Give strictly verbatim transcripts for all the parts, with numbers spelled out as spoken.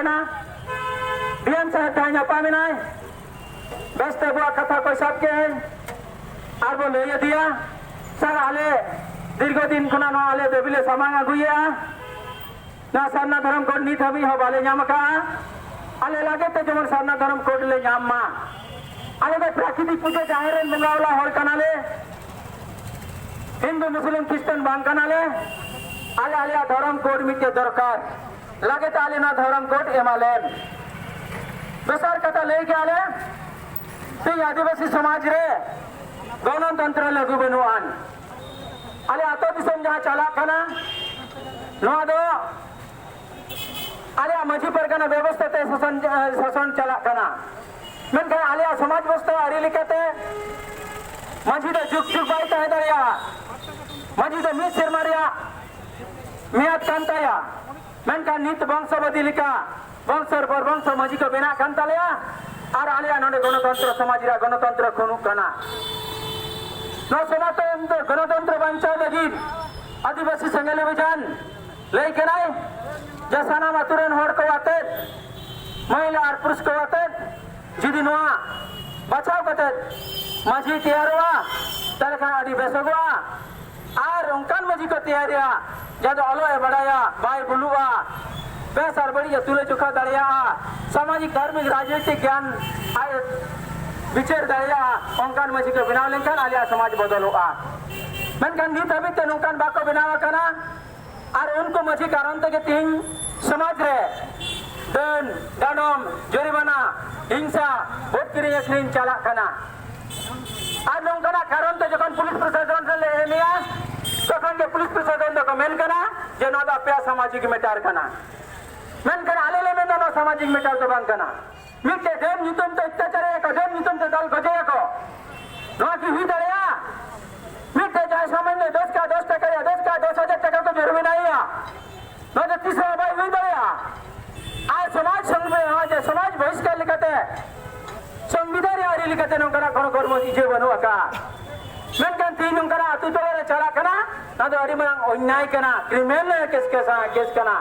ᱮᱱᱟ᱾ ᱰᱤ ᱮᱢ ᱥᱟᱦᱮᱵᱽ ᱡᱟᱦᱟᱸᱭ ᱧᱟᱯᱟᱢ ᱮᱱᱟᱭ, ᱵᱮᱥᱛᱮ ᱟᱵᱚᱣᱟᱜ ᱠᱟᱛᱷᱟ ᱠᱚᱭ ᱥᱟᱵ ᱠᱮᱜᱼᱟᱭ᱾ ᱟᱨ ᱵᱚ ᱞᱟᱹᱭ ᱟᱫᱮᱭᱟ, ᱥᱟᱨ, ᱟᱞᱮ ᱫᱤᱨᱜᱷᱚ ᱫᱤᱱ ᱠᱷᱚᱱᱟᱜ ᱱᱚᱣᱟ ᱟᱞᱮ ᱫᱟᱹᱵᱤ ᱞᱮ ᱥᱟᱢᱟᱝ ᱟᱹᱜᱩᱭᱮᱫᱼᱟ᱾ ᱱᱚᱣᱟ ᱥᱟᱨᱱᱟ ᱫᱷᱚᱨᱚᱢ ᱠᱳᱰ ᱱᱤᱛ ᱦᱟᱹᱵᱤᱡ ᱦᱚᱸ ᱵᱟᱞᱮ ᱧᱟᱢ ᱟᱠᱟᱫᱼᱟ᱾ ᱟᱞᱮ ᱞᱟᱹᱜᱤᱫ ᱛᱮ ᱡᱮᱢᱚᱱ ᱥᱟᱨᱱᱟ ᱫᱷᱚᱨᱚᱢ ᱠᱳᱰ ᱞᱮ ᱧᱟᱢ ᱢᱟ᱾ ᱟᱞᱮ ᱫᱚ ᱯᱨᱟᱠᱨᱤᱛᱤᱠ ᱯᱩᱡᱟᱹ ᱡᱟᱦᱮᱨ ᱨᱮᱱ ᱵᱚᱸᱜᱟ ᱵᱟᱞᱟ ᱦᱚᱲ ᱠᱟᱱᱟᱞᱮ, ᱦᱤᱱᱫᱩ ᱢᱩᱥᱞᱤᱢ ᱠᱷᱨᱤᱥᱴᱟᱱ ᱵᱟᱝ ᱠᱟᱱᱟᱞᱮ᱾ ᱟᱞᱮ ᱟᱞᱮᱭᱟᱜ ᱫᱷᱚᱨᱚᱢ ᱠᱳᱰ ᱢᱤᱫᱴᱮᱡ ᱫᱚᱨᱠᱟᱨ᱾ ᱞᱟᱹᱜᱤᱫ ᱛᱮ ᱟᱞᱮ ᱱᱚᱣᱟ ᱫᱷᱚᱨᱚᱢ ᱠᱳᱰ ᱮᱢᱟᱞᱮᱢ᱾ ᱫᱚᱥᱟᱨ ᱠᱟᱛᱷᱟ ᱞᱟᱹᱭ ᱠᱮᱜᱼᱟ ᱞᱮ, ᱛᱮᱦᱮᱧ ᱟᱹᱫᱤᱵᱟᱹᱥᱤ ᱥᱚᱢᱟᱡᱽ ᱨᱮ ᱜᱚᱱᱚᱛᱚᱱᱛᱨᱚ ᱞᱟᱹᱜᱩ ᱵᱟᱹᱱᱩᱜ ᱟᱱ᱾ ᱟᱞᱮ ᱟᱹᱛᱩ ᱫᱤᱥᱚᱢ ᱡᱟᱦᱟᱸ ᱪᱟᱞᱟᱜ ᱠᱟᱱᱟ, ᱱᱚᱣᱟ ᱫᱚ ᱟᱞᱮᱭᱟᱜ ᱢᱟᱹᱡᱷᱤ ᱯᱟᱨᱜᱟᱱᱟ ᱵᱮᱵᱚᱥᱛᱷᱟ ᱛᱮ ᱥᱟᱥᱚᱱ, ᱥᱟᱥᱚᱱ ᱪᱟᱞᱟᱜ ᱠᱟᱱᱟ᱾ ᱢᱮᱱᱠᱷᱟᱱ ᱟᱞᱮᱭᱟᱜ ᱥᱚᱢᱟᱡᱽ ᱵᱮᱵᱚᱥᱛᱷᱟ ᱟᱹᱨᱤ ᱞᱮᱠᱟᱛᱮ ᱢᱟᱹᱡᱷᱤ ᱫᱚ ᱡᱩᱜᱽ ᱡᱩᱜᱽ ᱵᱟᱭ ᱛᱟᱦᱮᱸ ᱫᱟᱲᱮᱭᱟᱜᱼᱟ᱾ ᱢᱟᱹᱡᱷᱤ ᱫᱚ ᱢᱤᱫ ᱥᱮᱨᱢᱟ ᱨᱮᱭᱟᱜ ᱢᱮᱭᱟᱫ ᱠᱟᱱ ᱛᱟᱭᱟ᱾ ᱢᱮᱱᱠᱷᱟᱱ ᱱᱤᱛ ᱵᱚᱝᱥᱚᱵᱚᱫᱤ ᱞᱮᱠᱟ ᱵᱚᱝᱥᱚᱨ ᱯᱚᱨ ᱵᱚᱝᱥᱚ ᱢᱟᱹᱡᱷᱤ ᱠᱚ ᱵᱮᱱᱟᱜ ᱠᱟᱱ ᱛᱟᱞᱮᱭᱟ᱾ ᱟᱨ ᱟᱞᱮᱭᱟᱜ ᱱᱚᱰᱮ ᱜᱚᱱᱚᱛᱚᱱᱛᱨᱚ ᱥᱚᱢᱟᱡᱽ ᱨᱮᱭᱟᱜ ᱜᱚᱱᱚᱛᱚᱱᱛᱨᱚ ᱠᱷᱩᱱᱩᱜ ᱠᱟᱱᱟ᱾ ᱱᱚᱣᱟ ᱥᱚᱱᱟᱛᱚᱱ ᱜᱚᱱᱚᱛᱚᱱᱛᱨᱚ ᱵᱟᱧᱪᱟᱣ ᱞᱟᱹᱜᱤᱫ ᱟᱹᱫᱤᱵᱟᱹᱥᱤ ᱥᱮᱸᱜᱮᱞ ᱚᱵᱷᱤᱡᱟᱱ ᱞᱟᱹᱭ ᱠᱟᱱᱟᱭ ᱡᱮ ᱥᱟᱱᱟᱢ ᱟᱹᱛᱩ ᱨᱮᱱ ᱦᱚᱲ ᱠᱚ ᱟᱛᱮᱫ, ᱢᱚᱦᱤᱞᱟ ᱟᱨ ᱯᱩᱨᱩᱥ ᱠᱚ ᱟᱛᱮᱫ ᱡᱩᱫᱤ ᱱᱚᱣᱟ ᱵᱟᱪᱷᱟᱣ ᱠᱟᱛᱮᱫ ᱢᱟᱹᱡᱷᱤ ᱛᱮᱭᱟᱨᱚᱜᱼᱟ, ᱛᱟᱦᱚᱞᱮ ᱠᱷᱟᱱ ᱟᱹᱰᱤ ᱵᱮᱥᱚᱜᱚᱜᱼᱟ᱾ ᱟᱨ ᱚᱱᱠᱟᱱ ᱢᱟᱹᱡᱷᱤ ᱠᱚ ᱛᱮᱭᱟᱨᱮᱜᱼᱟ, ᱡᱟᱦᱟᱸ ᱫᱚ ᱚᱞᱚᱜ ᱮ ᱵᱟᱲᱟᱭᱟ, ᱵᱟᱭ ᱵᱩᱞᱩᱜᱼᱟ, ᱵᱮᱥ ᱟᱨ ᱵᱟᱹᱲᱤᱡ ᱮ ᱛᱩᱞᱟᱹ ᱡᱚᱠᱷᱟ ᱫᱟᱲᱮᱭᱟᱜᱼᱟ, ᱥᱟᱢᱟᱡᱤᱠ, ᱫᱷᱟᱨᱢᱤᱠ, ᱨᱟᱡᱽᱱᱳᱭᱛᱤᱠ ᱜᱮᱭᱟᱱ ᱟᱡ ᱵᱤᱪᱟᱹᱨ ᱫᱟᱲᱮᱭᱟᱜᱼᱟ, ᱚᱱᱠᱟᱱ ᱢᱟᱹᱡᱷᱤ ᱠᱚ ᱵᱮᱱᱟᱣ ᱞᱮᱱᱠᱷᱟᱱ ᱟᱞᱮᱭᱟᱜ ᱥᱚᱢᱟᱡᱽ ᱵᱚᱫᱚᱞᱚᱜᱼᱟ᱾ ᱢᱮᱱᱠᱷᱟᱱ ᱱᱤᱛ ᱦᱟᱹᱵᱤᱡ ᱛᱮ ᱱᱚᱝᱠᱟᱱ ᱵᱟᱠᱚ ᱵᱮᱱᱟᱣ ᱟᱠᱟᱱᱟ᱾ ᱟᱨ ᱩᱱᱠᱩ ᱢᱟᱹᱡᱷᱤ ᱠᱟᱨᱚᱱ ᱛᱮᱜᱮ ᱛᱮᱦᱮᱧ ᱥᱚᱢᱟᱡᱽ ᱨᱮ ᱰᱟᱹᱱ, ᱰᱟᱸᱰᱚᱢ, ᱡᱩᱨᱤᱢᱟᱱᱟ, ᱦᱤᱝᱥᱟ, ᱵᱷᱳᱴ ᱠᱤᱨᱤᱧ ᱟᱹᱠᱷᱨᱤᱧ ᱪᱟᱞᱟᱜ ᱠᱟᱱᱟ᱾ ᱟᱨ ᱱᱚᱝᱠᱟᱱᱟᱜ ᱠᱟᱨᱚᱱ ᱛᱮ ᱡᱚᱠᱷᱚᱱ ᱯᱩᱞᱤᱥ ᱯᱨᱚᱥᱟᱥᱚᱱ ᱨᱮ ᱞᱮ ᱮᱢᱮᱭᱟ, ᱛᱚᱠᱷᱚᱱ ᱜᱮ ᱯᱩᱞᱤᱥ ᱯᱨᱚᱥᱟᱥᱚᱱ ᱫᱚᱠᱚ ᱢᱮᱱ ᱠᱟᱱᱟ ᱡᱮ ᱱᱚᱣᱟ ᱫᱚ ᱟᱯᱮᱭᱟᱜ ᱥᱟᱢᱟᱡᱤᱠ ᱢᱮᱴᱟᱨ ᱠᱟᱱᱟ᱾ ᱢᱮᱱᱠᱷᱟᱱ ᱟᱞᱮ ᱞᱮ ᱢᱮᱱᱫᱟ ᱱᱚᱣᱟ ᱥᱟᱢᱟᱡᱤᱠ ᱢᱮᱴᱟᱨ ᱫᱚ ᱵᱟᱝ ᱠᱟᱱᱟ᱾ ᱢᱤᱫᱴᱮᱡ ᱰᱟᱹᱱ ᱧᱩᱛᱩᱢ ᱛᱮ ᱚᱛᱛᱟᱪᱟᱨᱮᱭᱟ ᱠᱚ, ᱰᱟᱹᱱ ᱧᱩᱛᱩᱢ ᱛᱮ ᱫᱟᱞ ᱜᱚᱡᱮᱭᱟ ᱠᱚ᱾ ᱱᱚᱣᱟ ᱠᱤ ᱦᱩᱭ ᱫᱟᱲᱮᱭᱟᱜᱼᱟ? ᱢᱤᱫᱴᱮᱡ ᱡᱟᱦᱟᱸᱭ ᱥᱟᱢᱟᱱᱱᱚ ᱫᱚᱥ ᱴᱟᱠᱟ, ᱫᱚᱥ ᱴᱟᱠᱟ, ᱫᱚᱥ ᱴᱟᱠᱟ, ᱫᱚᱥ ᱦᱟᱡᱟᱨ ᱴᱟᱠᱟ ᱠᱚ ᱡᱩᱨᱤᱢᱟᱱᱟᱭᱮᱭᱟ, ᱱᱚᱣᱟ ᱫᱚ ᱛᱤᱥ ᱦᱚᱸ ᱵᱟᱭ ᱦᱩᱭ ᱫᱟᱲᱮᱭᱟᱜᱼᱟ᱾ ᱟᱨ ᱥᱚᱢᱟᱡᱽ ᱥᱚᱝᱵᱤ-, ᱱᱚᱣᱟ ᱡᱮ ᱥᱚᱢᱟᱡᱽ ᱵᱚᱦᱤᱥᱠᱟᱨ ᱞᱮᱠᱟᱛᱮ, ᱥᱚᱝᱵᱤᱫᱷᱟᱱ ᱨᱮᱭᱟᱜ ᱟᱹᱨᱤ ᱞᱮᱠᱟᱛᱮ ᱱᱚᱝᱠᱟᱱᱟᱜ ᱠᱳᱱᱳ ᱠᱚᱨᱢᱚ ᱤᱡᱟᱹ ᱵᱟᱹᱱᱩᱜ ᱟᱠᱟᱫᱼᱟ᱾ ᱢᱮᱱᱠᱷᱟᱱ ᱛᱮᱦᱮᱧ ᱱᱚᱝᱠᱟᱱᱟᱜ ᱟᱹᱛᱩ ᱴᱚᱞᱟ ᱨᱮ ᱪᱟᱞᱟᱜ ᱠᱟᱱᱟ, ᱱᱚᱣᱟ ᱫᱚ ᱟᱹᱰᱤ ᱢᱟᱨᱟᱝ ᱚᱱᱱᱭᱟᱭ ᱠᱟᱱᱟ, ᱠᱨᱤᱢᱤᱱᱟᱞ ᱠᱮᱥ, ᱠᱮᱥ, ᱠᱮᱥ ᱠᱟᱱᱟ᱾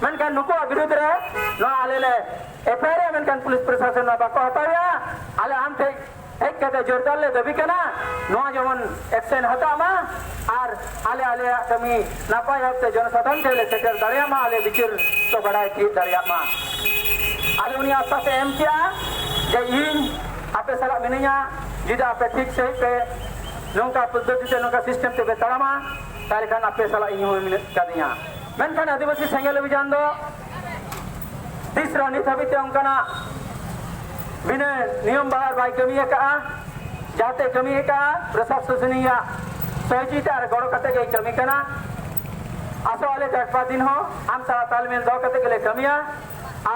ᱢᱮᱱᱠᱷᱟᱱ ᱱᱩᱠᱩᱣᱟᱜ ᱵᱤᱨᱩᱫᱽ ᱨᱮ ᱱᱚᱣᱟ ᱟᱞᱮ ᱞᱮ ᱮᱯᱷ ᱟᱭ ᱟᱨ ᱮᱫᱼᱟ, ᱢᱮᱱᱠᱷᱟᱱ ᱯᱩᱞᱤᱥ ᱯᱨᱚᱥᱟᱥᱚᱱ ᱱᱚᱣᱟ ᱵᱟᱠᱚ ᱦᱟᱛᱟᱣᱮᱫᱼᱟ᱾ ᱟᱞᱮ ᱟᱢ ᱴᱷᱮᱱ ᱦᱮᱡ ᱠᱟᱛᱮ ᱡᱳᱨᱫᱟᱨ ᱞᱮ ᱫᱟᱹᱵᱤ ᱠᱟᱱᱟ, ᱱᱚᱣᱟ ᱡᱮᱢᱚᱱ ᱮᱠᱥᱮᱱ ᱦᱟᱛᱟᱜ ᱢᱟ ᱟᱨ ᱟᱞᱮ ᱟᱞᱮᱭᱟᱜ ᱠᱟᱹᱢᱤ ᱱᱟᱯᱟᱭ ᱵᱷᱟᱵᱛᱮ ᱡᱚᱱᱚᱥᱟᱫᱷᱟᱨᱚᱱ ᱴᱷᱮᱱ ᱞᱮ ᱥᱮᱴᱮᱨ ᱫᱟᱲᱮᱭᱟᱜ ᱢᱟ, ᱟᱞᱮ ᱵᱤᱪᱟᱹᱨ ᱠᱚ ᱵᱟᱲᱟᱭ ᱛᱤᱭᱳᱜ ᱫᱟᱲᱮᱭᱟᱜ ᱢᱟ᱾ ᱟᱫᱚ ᱩᱱᱤ ᱟᱥᱥᱟᱥ ᱮ ᱮᱢ ᱠᱮᱜᱼᱟ ᱡᱮ ᱤᱧ ᱟᱯᱮ ᱥᱟᱞᱟᱜ ᱢᱤᱱᱟᱹᱧᱟ, ᱡᱩᱫᱤ ᱟᱯᱮ ᱴᱷᱤᱠ ᱥᱟᱺᱦᱤᱡ ᱯᱮ ᱱᱚᱝᱠᱟ ᱯᱚᱫᱽᱫᱷᱚᱛᱤ ᱛᱮ, ᱱᱚᱝᱠᱟ ᱥᱤᱥᱴᱮᱢ ᱛᱮᱯᱮ ᱛᱟᱲᱟᱢᱟ, ᱛᱟᱦᱚᱞᱮ ᱠᱷᱟᱱ ᱟᱯᱮ ᱥᱟᱞᱟᱜ ᱤᱧ ᱦᱚᱸ ᱢᱮᱱᱟᱜ ᱠᱟᱫᱤᱧᱟ᱾ ᱢᱮᱱᱠᱷᱟᱱ ᱟᱹᱫᱤᱵᱟᱹᱥᱤ ᱥᱮᱸᱜᱮᱞ ᱚᱵᱷᱤᱡᱟᱱ ᱫᱚ ᱛᱤᱥ ᱨᱮᱦᱚᱸ ᱱᱤᱛ ᱦᱟᱹᱵᱤᱡ ᱛᱮ ᱚᱱᱠᱟᱱᱟᱜ ᱵᱤᱱᱟᱹ ᱱᱤᱭᱚᱢ ᱵᱟᱦᱟᱨ ᱵᱟᱭ ᱠᱟᱹᱢᱤ ᱟᱠᱟᱫᱼᱟ᱾ ᱡᱟᱦᱟᱸᱛᱮ ᱠᱟᱹᱢᱤ ᱟᱠᱟᱫᱼᱟ, ᱯᱨᱚᱥᱟᱥᱚᱱᱤᱭᱟᱜ ᱥᱚᱦᱚᱡᱳᱜᱤᱛᱟ ᱟᱨ ᱜᱚᱲᱚ ᱠᱟᱛᱮ ᱜᱮᱭ ᱠᱟᱹᱢᱤ ᱠᱟᱱᱟ᱾ ᱟᱥᱚᱜ ᱟᱞᱮ ᱡᱟᱠᱯᱟ ᱫᱤᱱ ᱦᱚᱸ ᱟᱢ ᱥᱟᱞᱟᱜ ᱛᱟᱞᱢᱮᱞ ᱫᱚᱦᱚ ᱠᱟᱛᱮ ᱜᱮᱞᱮ ᱠᱟᱹᱢᱤᱭᱟ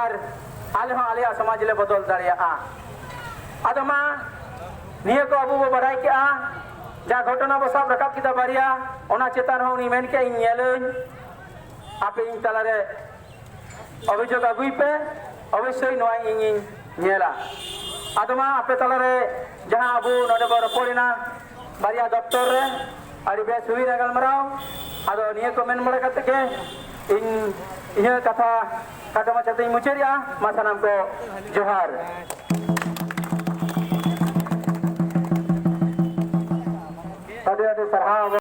ᱟᱨ ᱟᱞᱮ ᱦᱚᱸ ᱟᱞᱮᱭᱟᱜ ᱥᱚᱢᱟᱡᱽ ᱞᱮ ᱵᱚᱫᱚᱞ ᱫᱟᱲᱮᱭᱟᱜᱼᱟ᱾ ᱟᱫᱚ ᱢᱟ, ᱱᱤᱭᱟᱹ ᱠᱚ ᱟᱵᱚ ᱵᱚ ᱵᱟᱰᱟᱭ ᱠᱮᱜᱼᱟ, ᱡᱟ ᱜᱷᱚᱴᱚᱱᱟ ᱵᱚ ᱥᱟᱵ ᱨᱟᱠᱟᱵ ᱠᱮᱫᱟ ᱵᱟᱨᱭᱟ, ᱚᱱᱟ ᱪᱮᱛᱟᱱ ᱦᱚᱸ ᱩᱱᱤ ᱢᱮᱱ ᱠᱮᱜᱼᱟ, ᱤᱧ ᱧᱮᱞᱟᱹᱧ, ᱟᱯᱮ ᱤᱧ ᱛᱟᱞᱟᱨᱮ ᱚᱵᱷᱤᱡᱳᱜᱽ ᱟᱹᱜᱩᱭ ᱯᱮ, ᱚᱵᱚᱥᱥᱳᱭ ᱱᱚᱣᱟ ᱤᱧᱤᱧ ᱧᱮᱞᱟ᱾ ᱟᱫᱚ ᱢᱟ, ᱟᱯᱮ ᱛᱟᱞᱟᱨᱮ ᱡᱟᱦᱟᱸ ᱟᱵᱚ ᱱᱚᱰᱮ ᱵᱚ ᱨᱚᱯᱚᱲᱮᱱᱟ ᱵᱟᱨᱭᱟ ᱫᱚᱯᱛᱚᱨ ᱨᱮ, ᱟᱹᱰᱤ ᱵᱮᱥ ᱦᱩᱭᱱᱟ ᱜᱟᱞᱢᱟᱨᱟᱣ᱾ ᱟᱫᱚ ᱱᱤᱭᱟᱹ ᱠᱚ ᱢᱮᱱ ᱵᱟᱲᱟ ᱠᱟᱛᱮ ᱜᱮ ᱤᱧ ᱤᱧᱟᱹᱜ ᱠᱟᱛᱷᱟ ᱠᱷᱟᱴᱚ ᱢᱟᱪᱷᱟᱛᱮᱧ ᱢᱩᱪᱟᱹᱫᱮᱜᱼᱟ᱾ ᱢᱟ ᱥᱟᱱᱟᱢ ᱠᱚ ᱡᱚᱦᱟᱨ᱾ ᱟᱹᱰᱤ ᱟᱹᱰᱤ ᱥᱟᱨᱦᱟᱣ᱾